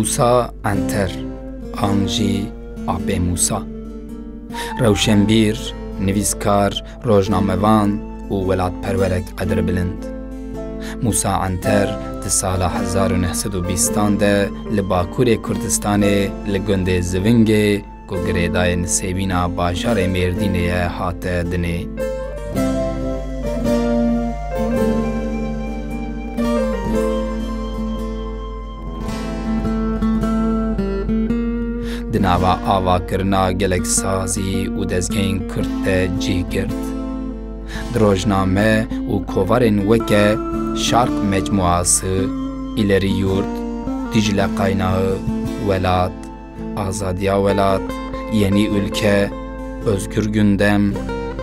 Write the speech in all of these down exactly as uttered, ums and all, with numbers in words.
Mûsa Enter, an jî Apê Mûsa. Rewşenbîr, nivîskar, rojnamevan û welatperwerek qedirbilind. Mûsa Enter di sala hezar û neh sed û bîstan de li Bakurê Kurdistanê li gundê Zivingê ku girêdayê nisêbîna bajarê Mêrdînê ye, hate dinê. Di nava avakirina gelek sazî û dezgehên Kurd de cih girt. Di rojname û kovarên weke Şark Mecmuası, İleri Yurt, Dicle Kaynağı, Welat, Azadiya Welat, Yeni Ülke, Özgür Gündem,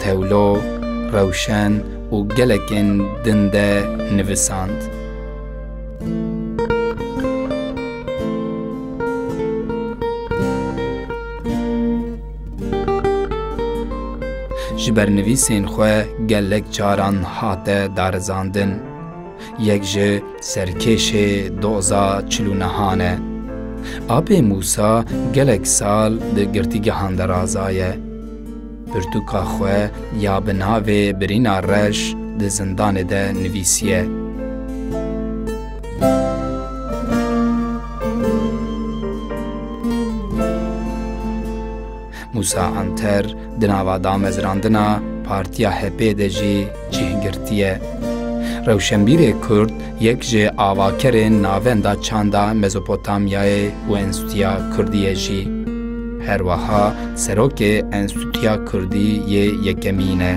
Tewlo, Rewşen û gelekên din de nivisand. Ji ber nivîsên xwe gelek caran hate darizandin. Yek ji serkêşê doza çil û nehan e. Apê Mûsa gelek sal di girtîgehan de razaye. Pirtûka xwe ya bi navê Birîna Reş di zindanê de nivîsiye. Mûsa Anter di nava damezrandina Partiya H P de jî cih girtiye. Rewşenbîrê Kurd yek ji avakerên navenda çanda Mezopotamyayê û Enstîtuya Kurdî ye jî. Her wiha serokê Enstîtuya Kurdî yê yekemîn e.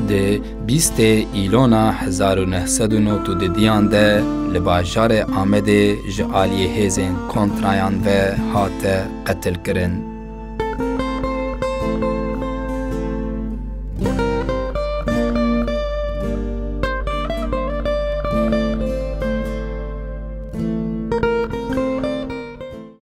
Di bîstê Îlona hezar û neh sed û nod û didiyan de li bajarê Amedê ji aliyê hêzên kontrayan ve hate qetilkirin.